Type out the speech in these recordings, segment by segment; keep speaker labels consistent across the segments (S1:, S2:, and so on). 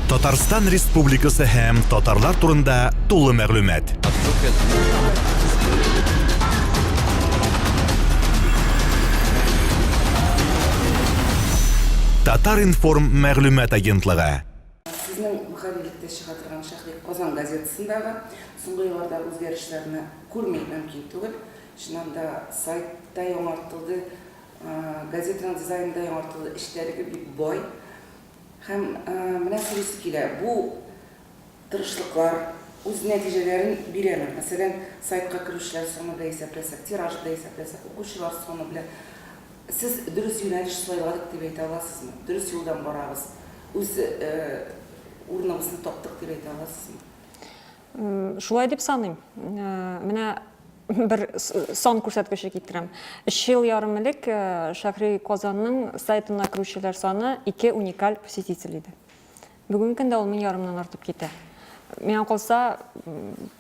S1: Татарстан Республикасы һәм татарлар турында тулы мәгълүмат. Татар-информ мәгълүмат агентлыгы.
S2: Сезнең мөхәррирлектә чыга торган Шәһри Казан газетасындагы соңгы еллардагы үзгәрешләрне күрми мөмкин түгел. Чыннан да, сайт та яңартылды, газетаның дизайны да яңартылды, эчтәлеге бик бай. Һәм менә сорыйсы килә, бу тырышлыклар үз нәтиҗәләрен бирәме? Мәсәлән, сайтка керүчеләр саны белән исәпләсәк, тираж белән исәпләсәк, укучылар саны белән, сез дөрес юнәлеш сайладык дип әйтә аласызмы? Дөрес юлдан барабыз, үз урыныбызны таптык дип әйтә аласызмы?
S3: Шулай дип саныйм. Менә бер сан күрсәткече китерәм. Өч ел ярым элек Шәһри Казанның сайтына керүчеләр саны 2 уникаль посетитель иде. Бүгенге көндә ул мең ярымнан артып китә. Миңа калса,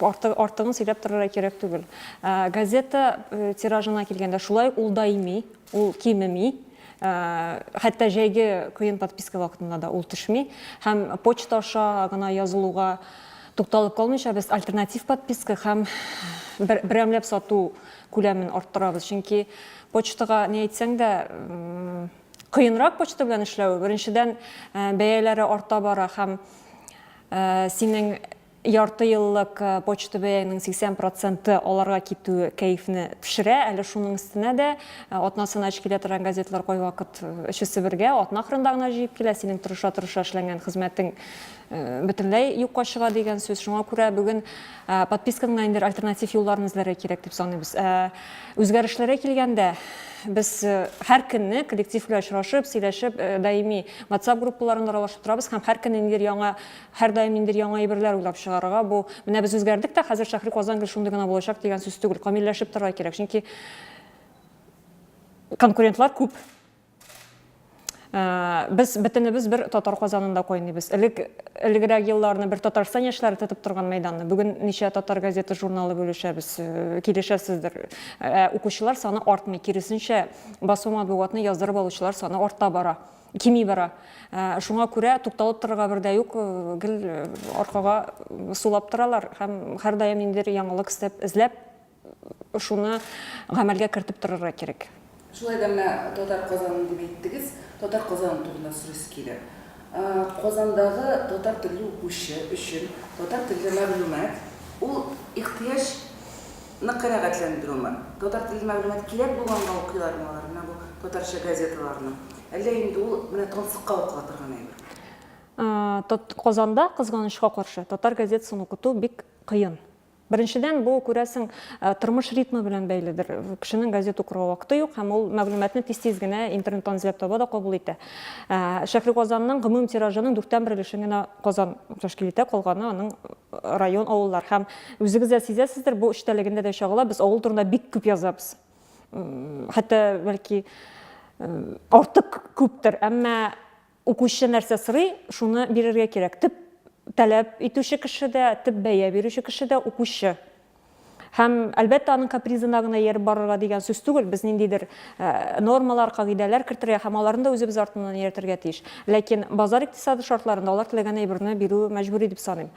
S3: артыгын сөйләп торырга кирәк түгел. Газета тиражына килгәндә, шулай ук ул даими, ул кимеми. Хәтта җәйге кыен подписка вакытында да ул төшми. Һәм почта аша гына язылуга тукталып калмыйча, без альтернатив подписка һәм берәмләп сату күләмен арттырабыз. Чөнки почтага ни әйтсәң дә, кыенрак почта белән эшләве. Беренчедән, бәяләре арта бара һәм синең Ярты еллык почта бәяңнең 80 проценты аларга китүе кәефне төшерә. Әле шуның өстенә дә атнасына өч килә торган газеталар кайвакыт өчесе бергә атна ахырында гына җыеп килә. Синең тырыша-тырыша эшләнгән хезмәтең бөтенләй юкка чыга дигән сүз. Шуңа күрә бүген подписканың да инде альтернатив юлларын эзләргә кирәк дип саныйбыз. Ә үзгәрешләргә килгәндә, без һәр көнне коллектив белән очрашып, сөйләшеп, даими WhatsApp группаларында аралашып торабыз һәм һәр көнне ниндидер яңа Һәрдаим ниндидер яңа әйберләр уйлап чыгарырга, бу, менә без үзгәрдек тә, хәзер Шәһри Казан гел шундый гына булачак дигән сүз түгел. Камилләшеп торырга кирәк, чөнки конкурентлар күп. Э, без бөтенебез бер татар казанында кайныйбыз. Элек элегрәк елларны бер Татарстан яшьләре тотып торган мәйданны. Бүген ничә татар газета журналы бүлешәбез, э, килешәсездер. Ә укучылар саны артмый, киресенчә, басма матбугатны яздырып алучылар саны арта бара. Кими бара. Шуңа күрә тукталып торырга бер дә юк, гел аркага сулап торалар һәм һәрдаим ниндидер яңалык эстәп, эзләп, шуны гамәлгә кертеп торырга кирәк.
S2: Шулай да менә Татар Казаны дип әйттегез. Татар Казаны турында сорыйсы килә. Казандагы татар телле укучы өчен татар телле мәгълүмат ул ихтыяҗ Ны канәгатьләндерүме? Татар телле мәгълүмат кирәк булганга укыйлармы алар менә бу татарча газеталарны? Әллә инде ул менә тансыкка укыла торган әйберме?
S3: Казанда, кызганычка каршы, татар газетасын укыту бик кыен. Беренчедән, бу, күрәсең, тормыш ритмы белән бәйледер. Кешенең газета укырга вакыты юк һәм ул мәгълүматны тиз-тиз генә интернеттан эзләп таба да кабул итә. Шәһри Казанның гомум тиражының дүрттән бер өлешен генә Казан тәшкил итә, калганы аның район, авыллар. Һәм үзегез дә сизәсездер, бу эчтәлегендә дә чагыла, без авыл турында бик күп язабыз. Хәтта, бәлки, артык күптер, әмма укучы нәрсә сорый, шуны бирергә кирәк. Төп таләп итүче кеше дә, төп бәя бирүче кеше дә укучы. Һәм, әлбәттә, аның капризына гына ияреп барырга дигән сүз түгел, без ниндидер нормалар, кагыйдәләр кертергә һәм аларны да үзебез артыннан ияртергә тиеш. Ләкин базар икътисады шартларында алар теләгән әйберне бирү мәҗбүри дип саныйм.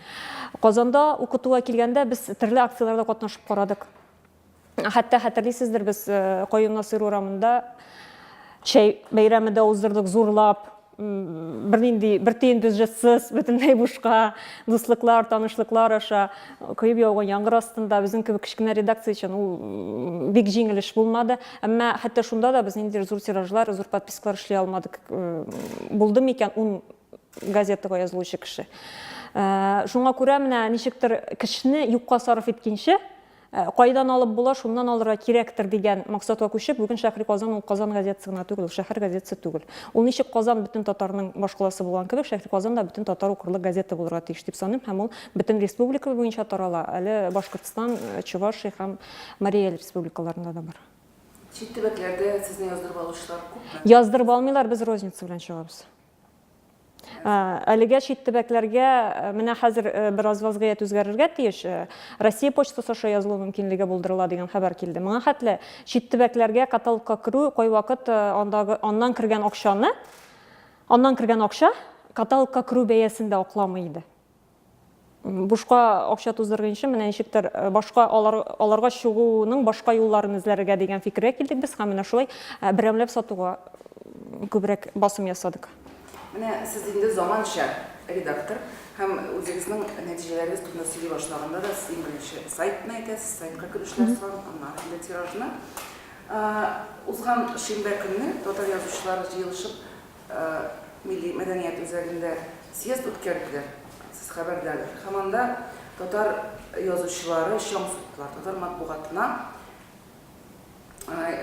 S3: Казанда укытуга килгәндә, без төрле акцияләрдә катнашып карадык. Хәтта хәтерлисездер, без Каюм Насыйр урамында чәй бәйрәме дә уздырдык зурлап, бернинди бер тиен бюджетсыз, бөтенләй бушка, дуслыклар, танышлыклар аша, коеп яуган яңгыр астында безнең кебек кечкенә редакция өчен ул бик җиңел эш булмады. Әмма хәтта шунда да без ниндидер зур тиражлар, зур подпискалар эшли алмадык. Булды микән ун газетага язылучы кеше? Шуңа күрә менә ничектер кешене юкка сарыф иткәнче, Кайдан алып була, шуннан алырга кирәктер дигән максатка күчеп, бүген Шәһри Казан ул Казан газетасы гына түгел, ул шәһәр газетасы түгел. Ул ничек Казан бөтен татарның башкаласы булган кебек, Шәһри Казан да бөтен татар укырлык газета булырга тиеш дип саныйм һәм ул бөтен республика буенча тарала, әле Башкортстан, Чувашия һәм Марий Эл республикаларында да бар.
S2: Чит төбәкләрдә сезне яздырып алучылар күпме?
S3: Яздырып алмыйлар, без розница белән чыгабыз. Әлегә чит төбәкләргә менә хәзер бераз вазгыять үзгәрергә тиеш. Россия почтасы аша язылу мөмкинлеге булдырыла дигән хәбәр килде. Моңа хәтле чит төбәкләргә каталогка керү кайвакыт андагы аннан кергән акчаны аннан кергән акча каталогка керү бәясен дә акламый иде. Бушка акча туздыргынчы, менә ничектер башка алар, аларга чыгуның башка юлларын эзләргә дигән фикергә килдек без һәм менә шулай берәмләп сатуга күбрәк басым ясадык.
S2: Менә сез инде заманча редактор һәм үзегезнең нәтиҗәләрегез турында сөйли башлаганда да сез иң беренче сайтны әйтәсез, сайтка керүчеләр санын, аннары инде тиражны. Узган шимбә көнне татар язучылары җыелышып Милли мәдәният үзәгендә съезд үткәрделәр, сез хәбәрдардыр. Һәм анда татар язучылары чаң суктылар, татар матбугатына,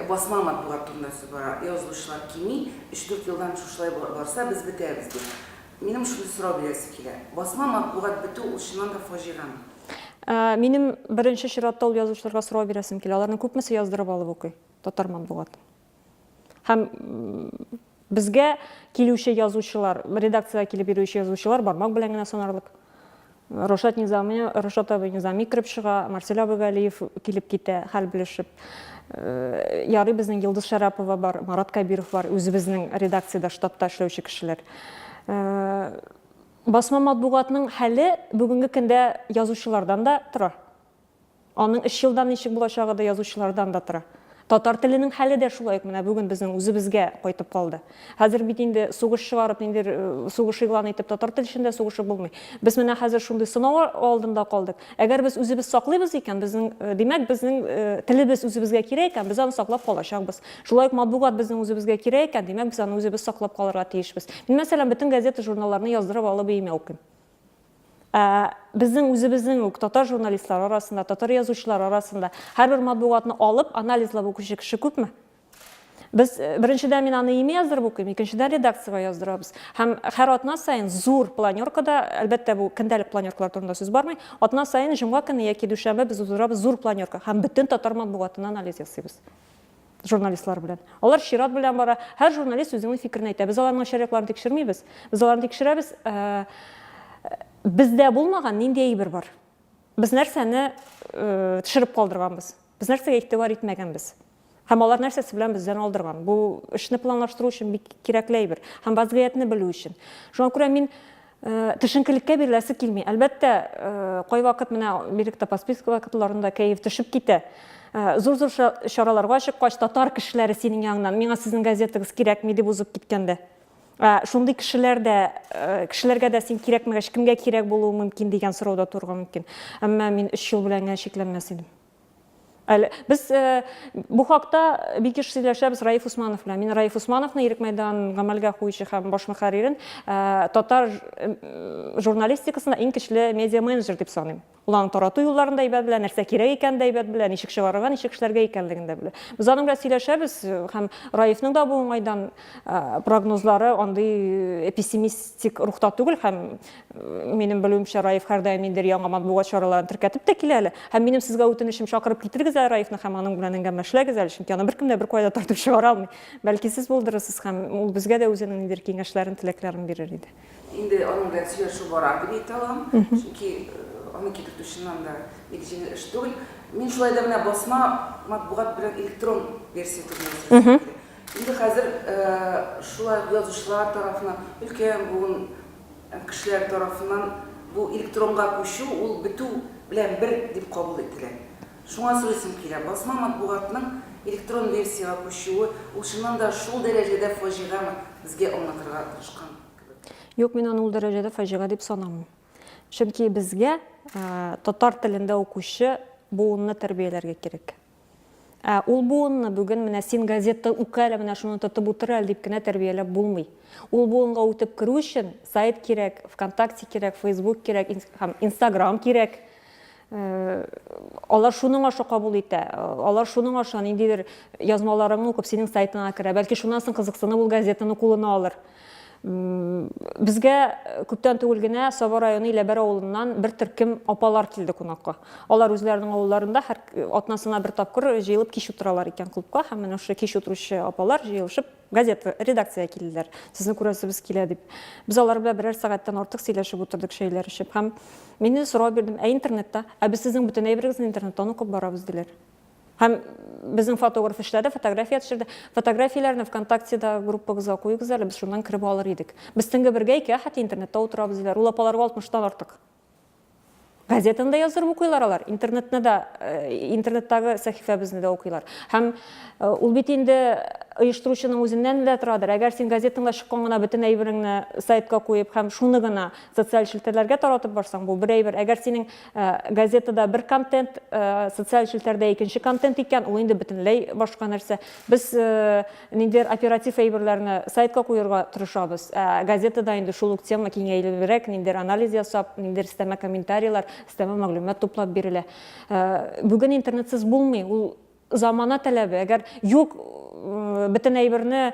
S2: басма матбугат турында сүз бара, язылучылар кими, өч-дүрт елдан шушылай барса, без бетәбез дип. Минем шундый сорау бирәсе килә, басма матбугат бетү ул чыннан да фаҗигамы?
S3: Минем беренче чиратта ул язучыларга сорау бирәсем килә, аларның күпмесе яздырып алып укый татар матбугатын? Һәм безгә килүче язучылар, редакциягә килеп йөрүче язучылар бармак белән генә санарлык. Рашат Низами, Рашат абый Низами кереп чыга, Марсель абый Галиев килеп китә, хәл белешеп. Э, ярый безнең Йолдыз Шәрапова бар, Марат Кәбиров бар, үзебезнең редакциядә, штатта эшләүче кешеләр. Э, басма матбугатның хәле бүгенге көндә язучылардан да тора. Аның өч елдан ничек булачагы да язучылардан да тора. Татар теленең хәле дә шулай ук менә бүген безнең үзебезгә кайтып калды. Хәзер бит инде сугыш чыгарып, ниндидер э, сугыш игълан итеп татар тел эчендә сугышып булмый. Без менә хәзер шундый сынау алдында калдык. Әгәр без үзебез саклыйбыз икән, безнең, э, димәк, безнең э, телебез үзебезгә кирәк икән, без аны саклап калачакбыз. Шулай ук матбугат безнең үзебезгә кирәк икән, димәк, без аны үзебез саклап калырга тиешбез. Мин, мәсәлән, бөтен газета, журналларны яздырып алып өемә укыйм. Ә безнең үзебезнең үк татар журналистлары арасында, татар язучылары арасында һәрбер матбугатны алып, анализлап укучы кеше күпме? Без, э, беренчедән, мин аны өемә яздырып укыйм, икенчедән, редакциягә яздырабыз. Һәм һәр атна саен зур планеркада, әлбәттә, бу көндәлек планеркалар турында сүз бармый, атна саен җомга көне яки дүшәмбе без уздырабыз зур планерка һәм бөтен татар матбугатына анализ ясыйбыз. журналистлар белән. Алар чират белән бара. Һәр журналист үзенең фикерен әйтә. Без аларның начар якларын тикшермибез. Без аларны тикшерәбез. Э, бездә булмаган нинди әйбер бар? Без нәрсәне э, төшереп калдырганбыз? Без нәрсәгә игътибар итмәгәнбез? Һәм алар нәрсәсе белән бездән алдырган? Бу эшне планлаштыру өчен бик кирәкле әйбер. Һәм вазгыятьне белү өчен. Шуңа күрә мин Төшенкелеккә биреләсе килми. Әлбәттә, кайвакыт менә бигрәк тә подписка вакытларында кәеф төшеп китә. Зур-зур чараларга чыккач, татар кешеләре синең яныңнан, миңа сезнең газетагыз кирәкми дип узып киткәндә. Шундый кешеләр дә, кешеләргә дә син кирәкмәгәч, кемгә кирәк булуы мөмкин дигән сорау да туырга мөмкин. Әмма мин өч ел белән генә чикләнмәс идем. Әле без э, бу хакта бик еш сөйләшәбез Раиф Усманов белән. Мин Раиф Усмановны Ирек Мәйдан гамәлгә куючы һәм баш мөхәррирен э, татар э, журналистикасында иң көчле медиа менеджер дип саныйм. Ул аның тарату юлларын да әйбәт белә, нәрсә кирәк икәнен дә әйбәт белә, ничек чыгарырга, ничек эшләргә икәнлеген дә белә. Без аның белән сөйләшәбез һәм Раифның да бу уңайдан прогнозлары андый пессимистик рухта түгел һәм Минем белүемчә, Раиф һәрдаим ниндидер яңа матбугат чараларын теркәтеп тә килә әле. Һәм минем сезгә үтенечем, чакырып китерегез әле Раифны һәм аның белән әңгәмә эшләгез әле, чөнки аны беркем дә беркая да тартып чыгара алмый. Бәлки сез булдырырсыз һәм ул безгә дә үзенең ниндидер киңәшләрен, теләкләрен бирер иде.
S2: Инде аның белән сөйләшү бара дип әйтә алам, чөнки аны китертү чыннан да бик җиңел эш түгел. Мин шулай да менә басма матбугат белән электрон версия турында сөйләшәсем килә. Инде хәзер шулай ук язучылар тарафыннан, өлкән буын Кешеләр тарафыннан бу электронга күчү ул бетү белән бер дип кабул ителә. Шуңа сорыйсым килә, басма матбугатның электрон версиягә күчүе ул чыннан да шул дәрәҗәдә фаҗигамы, безгә аңлатырга тырышкан кебек?
S3: Юк, мин аны ул дәрәҗәдә фаҗига дип санамыйм. Чөнки безгә татар телендә укучы буынны тәрбияләргә кирәк. Ә ул буынны бүген менә син газета укы әле, менә шуны тотып утыр әле дип кенә тәрбияләп булмый. Ул буынга үтеп керү өчен сайт кирәк, ВКонтакте кирәк, Фейсбук кирәк һәм Инстаграм кирәк. Э, алар шуның аша кабул итә. Алар шуның аша ниндидер язмаларыңны укып синең сайтыңа керә. Бәлки шуннан соң кызыксынып ул газетаны кулына алыр. Безгә күптән түгел генә Саба районы Иләбәр авылыннан бер төркем апалар килде кунакка. Алар үзләренең авылларында һәр атнасына бер тапкыр җыелып кич утыралар икән клубка һәм менә шушы кич утыручы апалар җыелышып газета редакциягә килделәр. Сезне күрәсебез килә дип. Без алар белән берәр сәгатьтән артык сөйләшеп утырдык, чәйләр эчеп. Һәм мин инде сорау бирдем, ә интернетта? Ә без сезнең бөтен әйберегезне интернеттан укып барабыз, диләр. Һәм безнең фотограф эшләде, фотография төшерде. Фотографияләрне ВКонтактеда группагызга куегыз әле, без шуннан кереп алыр идек. Без төнге бергә, икегә хәтта интернетта утырабыз, диләр. Ул апаларга алтмыштан артык. Газетаны да яздырып укыйлар алар, интернетны да, интернеттагы сәхифәбезне дә укыйлар. Һәм ул бит инде оештыручының үзеннән дә торадыр. Әгәр син газетаңда чыккан гына бөтен әйбереңне сайтка куеп һәм шуны гына социаль челтәрләргә таратып барсаң, бу бер әйбер. Әгәр синең газетада бер контент, социаль челтәрдә икенче контент икән, ул инде бөтенләй башка нәрсә. Без Ниндидер оператив әйберләрне сайтка куерга тырышабыз. Ә газетада инде шул ук тема киңәелебрәк, ниндидер анализ ясап, ниндидер өстәмә комментарийлар, өстәмә мәгълүмат туплап бирелә. Бүген интернетсыз булмый, ул замана таләбе. Әгәр юк, бөтен әйберне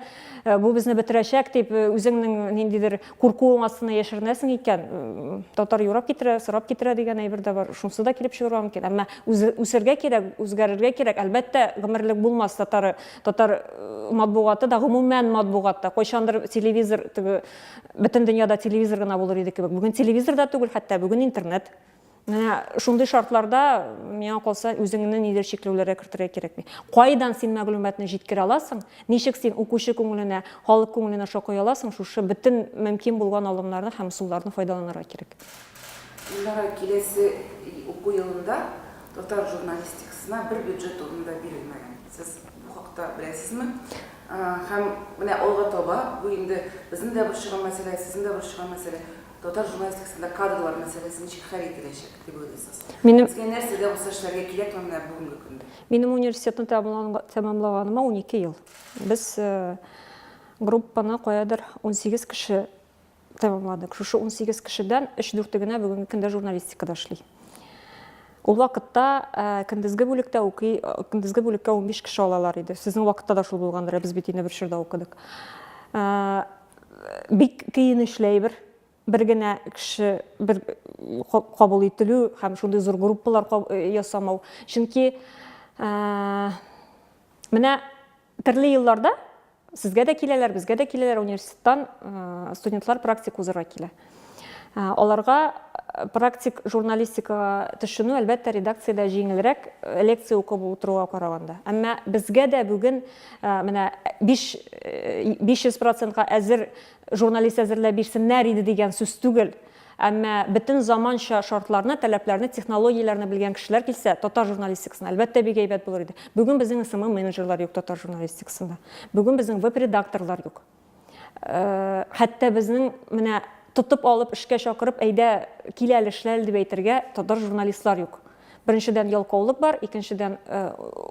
S3: бу безне бетерәчәк дип, үзеңнең ниндидер куркуың астына яшеренәсең икән, татар юрап китерә, сорап китерә дигән әйбер дә бар. Шунысы да килеп чыгарга мөмкин. Әмма үсергә кирәк, үзгәрергә кирәк. Әлбәттә, гомерлек булмас татары Татар матбугаты да, гомумән матбугат та, кайчандыр телевизор, теге, бөтен дөньяда телевизор гына булыр иде кебек. Бүген телевизор да түгел, хәтта бүген интернет. Менә шундый шартларда, миңа калса, үзеңне нидер чикләүләргә кертергә кирәкми. Кайдан син мәгълүматны җиткерә аласың, ничек син укучы күңеленә, халык күңеленә шакый аласың, шушы бөтен мөмкин булган алымнарны һәм ысулларны файдаланырга кирәк.
S2: Илнара, киләсе уку елында татар журналистикасына бер бюджет урыны да бирелмәгән. Сез бу хакта беләсезме? Һәм менә алга таба, бу инде безне дә борчыган мәсьәлә, сезне дә борчыган мәсьәлә, татар журналистикасында кадрлар мәсьәләсе ничек хәл ителәчәк дип уйлыйсыз? Минем Безгә нәрсә дә булса эшләргә кирәкме менә бүгенге көндә?
S3: Минем университетны тәмамлаганыма 12 ел. Без группаны каядыр 18 кеше тәмамладык. Шушы 18 кешедән өч-дүрте генә бүгенге көндә журналистикада эшли. Ул вакытта көндезге бүлектә укый, көндезге бүлеккә 15 кеше алалар иде. Сезнең вакытта да шул булгандыр, без бит инде бер чорда укыдык. Бик көенечле әйбер. Бер генә кеше бер кабул ителү һәм шундый зур группалар ясамау. Чөнки менә төрле елларда Сезгә дә киләләр, безгә дә киләләр, университеттан студентлар практик узырга килә. Аларга практик журналистикага төшенү, әлбәттә, редакциядә җиңелрәк, лекция укып утыруга караганда. Әмма безгә дә бүген менә 500 процентка әзер журналист әзерләп бирсеннәр иде дигән сүз түгел. Әмма бөтен заманча шартларны, таләпләрне, технологияләрне белгән кешеләр килсә, татар журналистикасына, әлбәттә, бик әйбәт булыр иде. Бүген безнең СММ-менеджерлар юк татар журналистикасында. Бүген безнең веб-редакторлар юк. Хәтта безнең менә тотып алып эшкә чакырып, әйдә, кил әле, эшлә әле дип әйтергә татар журналистлар юк. Беренчедән, ялкаулык бар, икенчедән,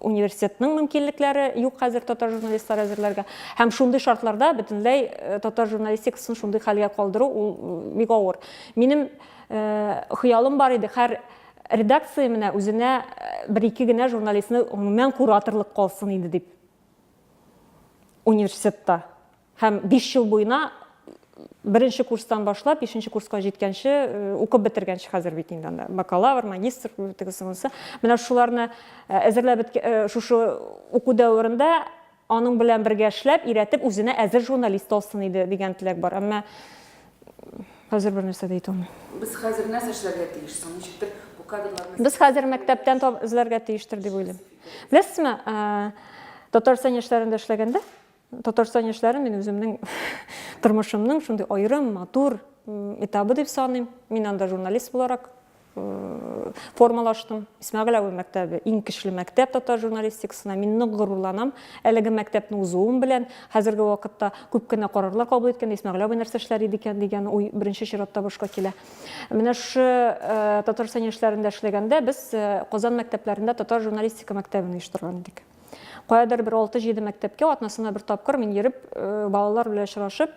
S3: университетның мөмкинлекләре юк хәзер татар журналистлары әзерләргә. Һәм шундый шартларда бөтенләй татар журналистикасын шундый хәлгә калдыру ул бик авыр. Минем хыялым бар иде, һәр редакция менә үзенә бер-ике генә журналистны гомумән кураторлык калсын иде дип. Университетта. Һәм 5 ел буена беренче курстан башлап, бишенче курска җиткәнче, э, укып бетергәнче хәзер бит инде анда бакалавр, магистр, тегесе монысы. Менә шуларны э, әзерләп беткә, э, шушы уку дәверендә аның белән бергә эшләп, өйрәтеп, үзенә әзер журналист алсын иде дигән теләк бар. Әмма хәзер бер нәрсә дә әйтә алмыйм.
S2: Без хәзер нәрсә эшләргә тиеш соң? Ничектер бу кадрлар
S3: Без хәзер мәктәптән эзләргә тиештер дип уйлыйм. Беләсезме, Татарстан яшьләрендә эшләгәндә, Татарстан яшьләрен мин үземнең тормышымның шундый аерым, матур этабы дип саныйм. Мин анда журналист буларак формалаштым. Исмәгыйль абый мәктәбе иң көчле мәктәп татар журналистикасына. Мин нык горурланам әлеге мәктәпне узуым белән. Хәзерге вакытта күп кенә карарлар кабул иткәндә Исмәгыйль абый нәрсә эшләр иде икән дигән уй беренче чиратта башка килә. Менә шушы Татарстан яшьләрендә эшләгәндә без Казан мәктәпләрендә татар журналистика мәктәбен оештырган идек. Каядыр бер алты-җиде мәктәпкә атнасына бер тапкыр мин йөреп, балалар белән очрашып,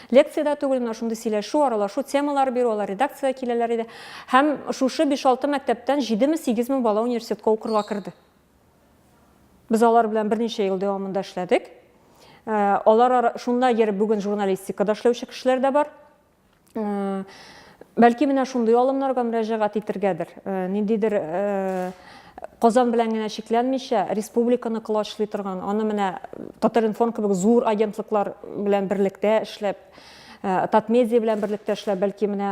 S3: лекция дә түгел, менә шундый сөйләшү, аралашу темалары бирү, алар редакциягә киләләр иде. Һәм шушы биш-алты мәктәптән җидеме-сигезме бала университетка укырга керде. Без алар белән берничә ел дәвамында эшләдек. Алар шунда йөреп бүген журналистикада эшләүче кешеләр дә бар. Бәлки менә шундый алымнарга мөрәҗәгать итергәдер. Ниндидер Казан белән генә чикләнмичә, республиканы колачлый торган, аны менә Татар-информ кебек зур агентлыклар белән берлектә эшләп, Татмедиа белән берлектә эшләп, бәлки менә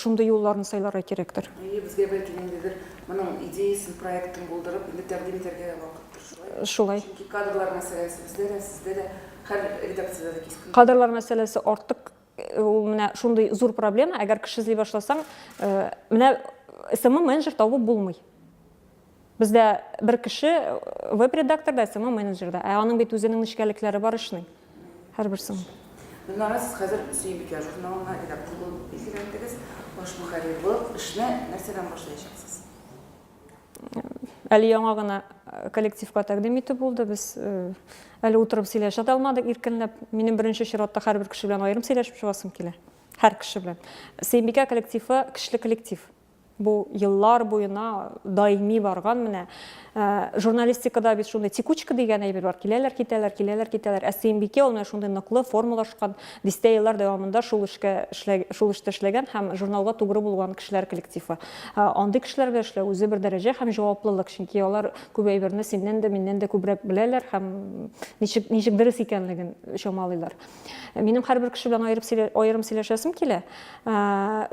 S3: шундый юлларны сайларга кирәктер.
S2: Әйе, безгә бәлки ниндидер моның идеясен, проектын булдырып, инде тәкъдим итәргә вакыттыр.
S3: Шулай.
S2: Чөнки кадрлар мәсьәләсе бездә дә, сездә дә, һәр редакциядә дә кискен.
S3: Кадрлар мәсьәләсе артык ул менә шундый зур проблема, әгәр кеше эзли башласаң, менә SMM менеджер табып булмый. Бездә бер кеше веб-редактор да, SMM менеджер да. Ә аның бит үзенең нечкәлекләре бар эшнең. Һәрберсенең.
S2: Гөлнара, сез хәзер Сөембикә журналына редактор булып билгеләндегез. Баш мөхәррир булып эшне нәрсәдән башлаячаксыз?
S3: Әле яңа гына коллективка тәкъдим итү булды. Без әле утырып сөйләшә дә алмадык иркенләп. Минем беренче чиратта һәрбер кеше белән аерым сөйләшеп чыгасым килә. Һәр кеше белән. Сөембикә коллективы көчле коллектив. Бу еллар буена даими барган менә журналистикада бит шундый текучка дигән әйбер бар. Киләләр, китәләр, киләләр, китәләр. Ә Сөембикә ул менә шундый ныклы формалашкан, дистә еллар дәвамында шул эшкә эшлә, шул эштә эшләгән һәм журналга тугры булган кешеләр коллективы. Андый кешеләр белән эшләү үзе бер дәрәҗә һәм җаваплылык, чөнки алар күп әйберне синнән дә, миннән дә күбрәк беләләр һәм ничек, ничек дөрес икәнлеген чамалыйлар. Минем һәрбер кеше белән аерып сөйлә, аерым сөйләшәсем килә.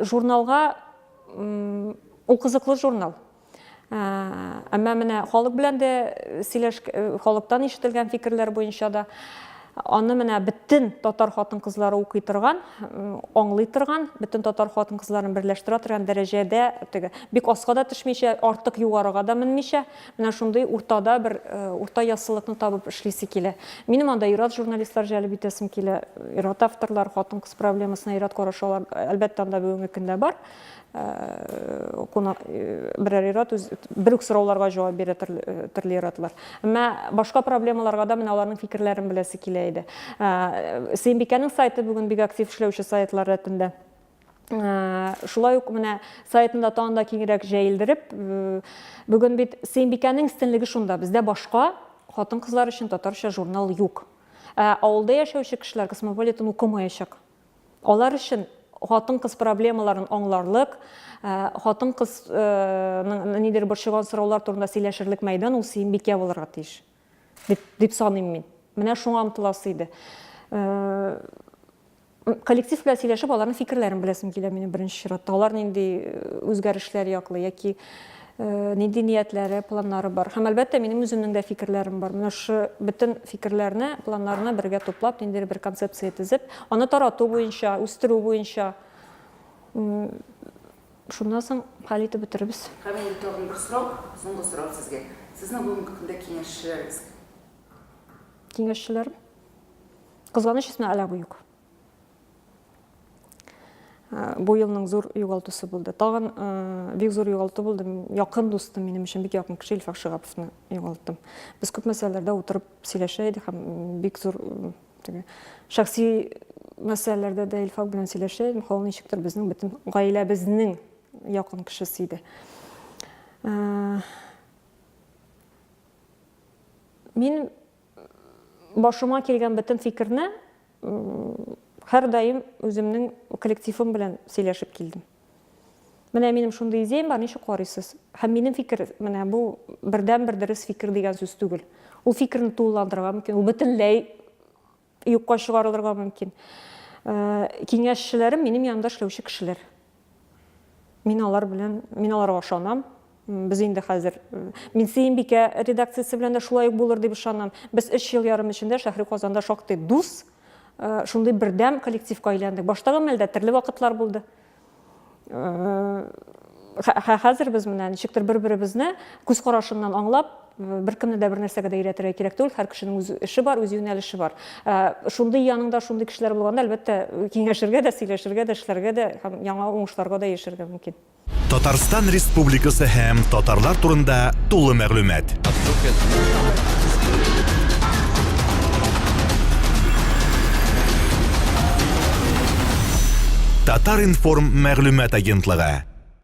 S3: Журналга ул кызыклы журнал. Әмма менә халык белән дә сөйләш, халыктан ишетелгән фикерләр буенча да аны менә бөтен татар хатын-кызлары укый торган, аңлый торган, бөтен татар хатын-кызларын берләштерә торган дәрәҗәдә, теге бик аска да төшмичә, артык югарыга да менмичә, менә шундый уртада бер урта яссылыкны табып эшлисе килә. Минем анда ир-ат журналистлар җәлеп итәсем килә, ир-ат авторлар, хатын-кыз проблемасына ир-ат карашы алар, әлбәттә, анда бүгенге көндә бар. Кунак берәр ир-ат үз бер үк сорауларга җавап бирә төрле, төрле ир-атлар. Әмма башка проблемаларга да менә аларның фикерләрен беләсе килә иде. Сөембикәнең сайты бүген бик актив эшләүче сайтлар рәтендә. Шулай ук менә сайтын да тагын да киңрәк җәелдереп, бүген бит Сөембикәнең өстенлеге шунда, бездә башка хатын-кызлар өчен татарча журнал юк. Ә авылда яшәүче кешеләр Космополитен укымаячак. Алар өчен хатын-кыз проблемаларын аңларлык, хатын-кызның нидер борчыган сораулар турында сөйләшерлек мәйдан ул Сөембикә булырга тиеш, дип, дип саныйм мин. Менә шуңа омтыласы иде. Коллектив белән сөйләшеп, аларның фикерләрен беләсем килә минем беренче чиратта. Алар нинди үзгәрешләр яклый яки нинди ниятләре, планнары бар. Һәм, әлбәттә, минем үземнең дә фикерләрем бар. Менә шушы бөтен фикерләрне, планнарны бергә туплап, ниндидер бер концепция төзеп, аны тарату буенча, үстерү буенча, шуннан соң хәл итеп бетерербез.
S2: Һәм инде тагын бер сорау, соңгы сорау сезгә. Сезнең бүгенге көндә киңәшчеләрегез кем?
S3: Киңәшчеләрем? Кызганыч, Исмәгыйль абый юк. Бу елның зур югалтусы булды. Тагын бик зур югалту булды. Якын дустым, минем өчен бик якын кеше Илфак Шигаповны югалттым. Без күп мәсьәләләрдә утырып сөйләшә идек һәм бик зур теге шәхси мәсьәләләрдә дә Илфак белән сөйләшә идем. Ул ничектер безнең бөтен гаиләбезнең якын кешесе иде. Мин башыма килгән бөтен фикерне һәрдаим үземнең коллективым белән сөйләшеп килдем. Менә минем шундый идеям бар, ничек карыйсыз? Һәм минем фикер, менә бу бердәнбер дөрес фикер дигән сүз түгел. Ул фикерне тулыландырырга мөмкин, ул бөтенләй юкка чыгарылырга мөмкин. Киңәшчеләрем минем янымда эшләүче кешеләр. Мин алар белән, мин аларга ышанам. Без инде хәзер, мин Сөембикә редакциясе белән дә шулай ук булыр дип ышанам. Без өч ел ярым эчендә Шәһри Казанда шактый дус, шундый бердәм коллективка әйләндек. Баштагы мәлдә төрле вакытлар булды. Хәзер без менә ничектер бер-беребезне күз карашыннан аңлап, беркемне дә бер нәрсәгә дә өйрәтергә кирәк түгел, һәр кешенең үз эше бар, үз юнәлеше бар. Шундый яныңда шундый кешеләр булганда, әлбәттә, киңәшергә дә, сөйләшергә дә, эшләргә дә һәм яңа уңышларга да ирешергә мөмкин.
S1: Татарстан Республикасы һәм татарлар турында тулы мәгълүмат. Татар-информ мәгълүмат агентлыгы.